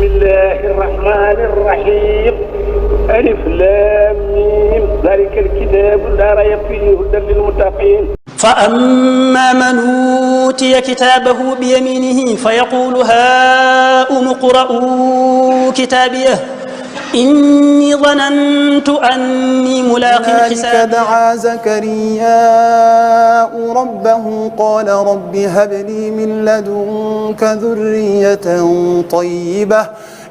الله الرحمن الرحيم ألف لام ميم ذلك الكتاب لا ريب فيه هدى للمتقين. فأما من أوتي كتابه بيمينه فيقول هاؤم اقرءوا كتابيه إني ظننت أني ملاق حسابي. دعا زكرياء ربه قال رب هب لي من لدنك ذرية طيبة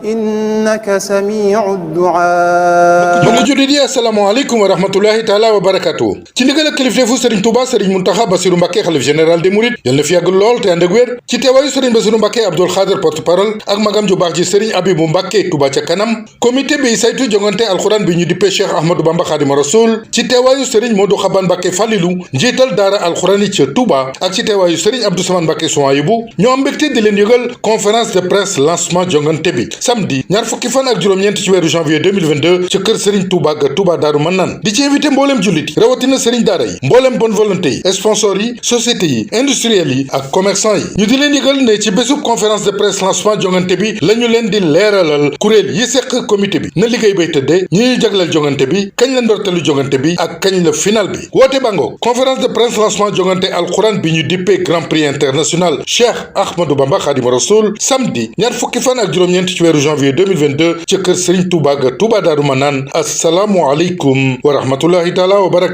إنك سميع الدعاء. mbokki jullit yi asalaamaaleykum wa rahmatullahi taala wa barakatu. ci ndigal ak kilifteefu Serigne Touba Serigne Mountakha Bassirou Mbacké xalif général des Mourides yal na fi yàgg lool te ànd ak wér ci teewaayu Serigne Bassirou Mbacké Abdoul Khader porte-parole ak magam ju baax ji Serigne Abibou Mbacké Touba ca kanam comité bi saytu jongante alxuraan bi ñu dippee Cheikh Ahmadou Bamba Khadimou Rassoul ci teewaayu Serigne Modou Xaban Mbacké Falilou njiital daara alxuraan yi ca Touba ak ci teewaayu Serigne Abdou Samane Mbacké Souhaïbou ñoo am mbégte di leen yëgal conférence de presse lancement jongante bi samedi ñaar fukki fan ak juróom-ñeent ci weeru janvier 2022 ci kër Serigne Touba ga Touba Daaru Manaan di ci invité mbooleem jullit yi rawatina Serigne daara yi mbooleem bonne volonté yi sponsors yi sociétés yi industriels yi ak commerçants yi ñu di leen yëgal ne ci bésub conférence de presse lancement jongante bi la ñu leen di leeralal kuréel yi seq comité bi na liggéey bay tëddee ñi ñuy jagleel jongante bi kañ la ndorteelu jongante bi ak kañ la final bi woote bango conférence de presse lancement jongante alxuraan bi ñu dippee grand prix international Cheikh Ahmadou Bamba Khadimou Rassoul samedi ñaar fukki fan ak juróom-ñeent ci weeru janvier 2022 ci kër Serigne Touba ga Touba Daaru Manaan assalaamu aleykum wa rahmatullahi taala wa barakatuh.